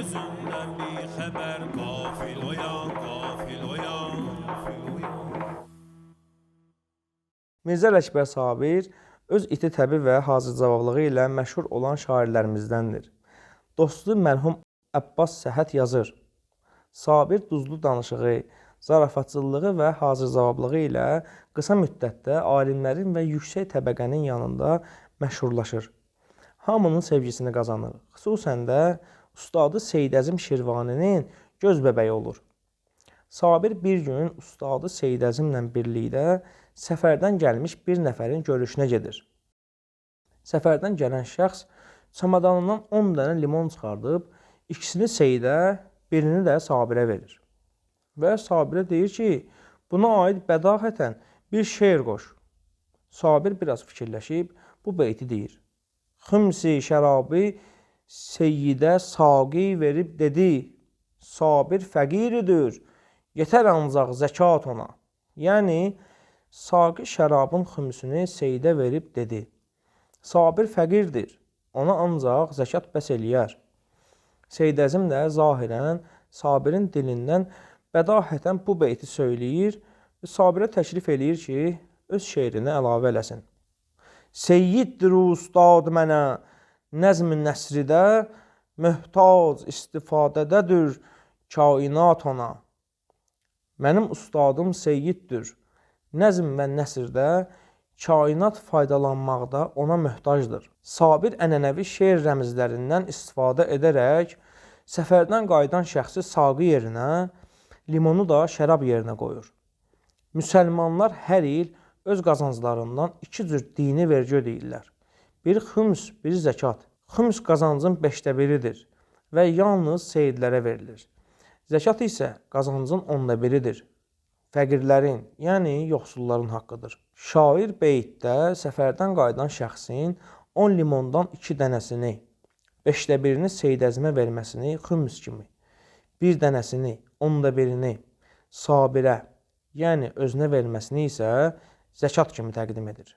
Özündən bir xəbər. Qafil oyan, qafil oyan, qafil oyan. Mirzə Ələkbər Sabir öz iti təbi və hazır cavablığı ilə məşhur olan şairlərimizdəndir. Dostu mərhum Əbbas Səhət yazır: Sabir duzlu danışığı, zarafatçılığı və hazır cavablığı ilə qısa müddətdə alimlərin və yüksək təbəqənin yanında məşhurlaşır. Hamının sevgisini qazanır. Xüsusən də ustadı Seyid Əzim Şirvaninin göz bəbəyi olur. Sabir bir gün ustadı Seyid Əzimlə birlikdə səfərdən gəlmiş bir nəfərin görüşünə gedir. Səfərdən gələn şəxs çamadanından 10 dənə limon çıxardıb, ikisini Seyidə, birini də Sabirə verir. Və Sabirə deyir ki, buna aid bədahətən bir şeir qoş. Sabir biraz fikirləşib bu beyti deyir. Xümsi şərabı Seyyidə saqi verib dedi: Sabir fəqiridir, yetər ancaq zəkat ona. Yəni, saqi şərabın xümsünü Seyyidə verib dedi: Sabir fəqirdir, ona ancaq zəkat bəs eləyər. Seyid Əzim də zahirən Sabirin dilindən bədahətən bu beyti söyləyir və Sabirə təklif eləyir ki, öz şeirinə əlavə eləsin. Seyyiddir ustad mənə nəzm-i nəsridə, möhtac istifadədədir kainat ona. Mənim ustadım Seyyiddir. Nəzm və nəsrdə kainat faydalanmaqda ona möhtacdır. Sabir ənənəvi şeir rəmzlərindən istifadə edərək səfərdən qayıdan şəxsi saqi yerinə, limonu da şərab yerinə qoyur. Müsəlmanlar hər il öz qazanclarından iki cür dini vergi ödəyirlər. Biri xüms, biri zəkat. Xüms qazancın 5də biridir və yalnız seyidlərə verilir. Zəkat isə qazancın 10da biridir. Fəqirlərin, yəni yoxsulların haqqıdır. Şair beytdə səfərdən qayıdan şəxsin 10 limondan 2 dənəsini, 5də birini Seyid Əzimə verməsini xüms kimi, bir dənəsini, 10da birini Sabirə, yəni özünə verməsini isə zəkat kimi təqdim edir.